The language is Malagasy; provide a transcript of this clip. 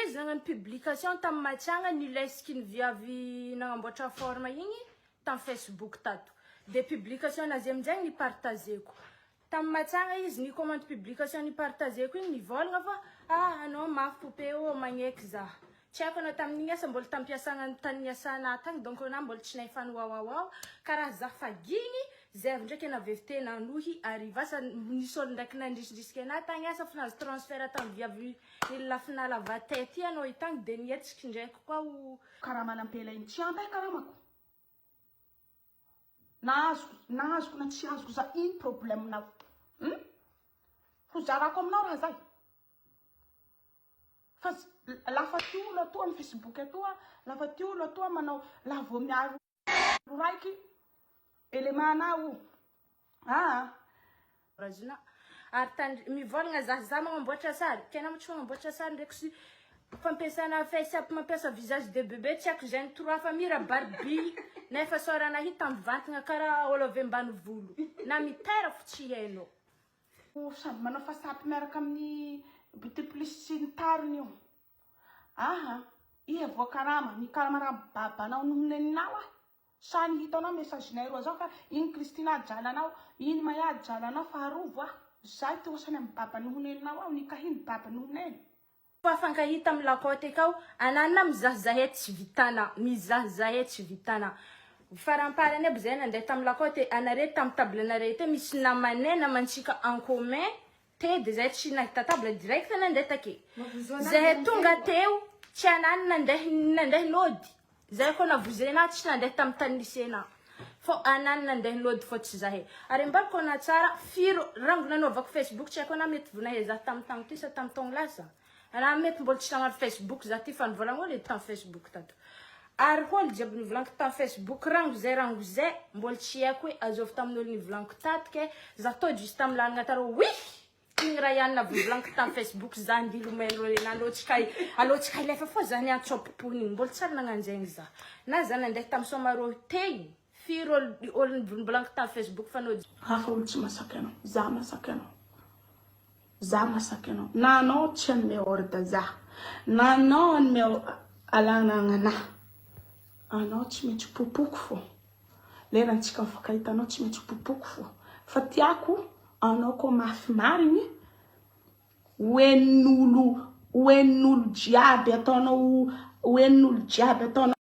izy nagnano publication tamin'ny Matsiagna nilesiky ny viavy nagnamboatra forme igny tamin'ny Facebook tato. De publication nazy aminjay nipartageko. Tamin'ny Matsiagna izy ni-commente publication nipartageko igny nivolagna fa ah anao mafy poupée ô magneky za. Tsy haiko anao tamin'igny asa mbola tampiasagna tany niasana tagny donc anah mbola tsy nahay wawawaw karaha za fa gigny zay avy ndraiky navevite nanohy ariva asa nisy olo ndraiky nandrisindrisika anahy tagny asa fa nahazo transfert tamin'ny viavy ny lafinala vatay ty anao itagny de nihetsiky ndraiky koa o. Karaha manampela iny tsy ampy karamako. Na azoko na azoko na tsy azoko za ino problème-nao? Hmm? Ho zarako aminao raha zay. Fa lafa ty olo atoa amy Facebook atoa, lafa ty olo atoa manao laha vao miaro raiky élément-nao io. Ah. Razona ary tandry mivolagna za za magnamboatra sary ke anao tsy magnamboatra sary ndraiky sy fampiasana face app mampiasa visage de bébé tsy haiko zany trois fa mira Barbie nefa sôrana hita mivantagna karaha olo avy ambany volo na mitera fo tsy hainao. Sady manao fasapy miaraka amin'ny Beauty Plus sy ny tariny io. Aha, iha voakarama, mikarama raha babanao noho neninao ah. Sa ny hitanao message-nay roa zao fa iny Christina ajalanao, iny Maya ajalanao fa arovo ah. Zay ty osany amy baba noho neninao aho, nikahiny baba noho neny. Fa fankahita amy lakôty akao anana mizahazahay tsy vitana mizahazahay tsy vitana faramparany aby zay nandeha tamy lakôty anare tamy table anare te misy namanay namantsika en commun te de zay tsy nahita table direct nandeha take zahay tonga teo tsy anany nandeha nandeha nody zay koa navozena tsy nandeha tamy tany nisy ana fô anany nandeha nody fô tsy zahay ary ambarako ana tsara firy rango nanaovako Facebook tsy haiko ana mety vonahe za tamy tagno ty sa tamy taogno lasa ana mety mbola tsy nagnano Facebook za ty fa nivolagna olo edy tamy Facebook tato ary olo jiaby nivolaniko tamy Facebook rango zay rango zay mbola tsy haiko hoe azovy tamin'olo nivolaniko tato ke za tô juste tamy lalagna tarô oui igny raha ihany navolaniko tamy Facebook za andilomelo alotsika alotsika ilefa fô za niantsopopony igny mbola tsary nagnano zegny za na za nandeha tamy somarô tegny firy olo olo nivolaniko tamy Facebook fa nody. Hafa olo tsy masaky anao, za masaky anao. Za masaky anao. Na anao tsy hanome ordre za. Na anao hanome alanana anahy. Anao tsy maintsy popoko fô. Lerantsika mifankahita anao tsy maintsy popoko fô. Fa tiako anao koa mafy marigny hoenin'olo hoenin'olo jiaby ataonao hoenin'olo jiaby ataonao.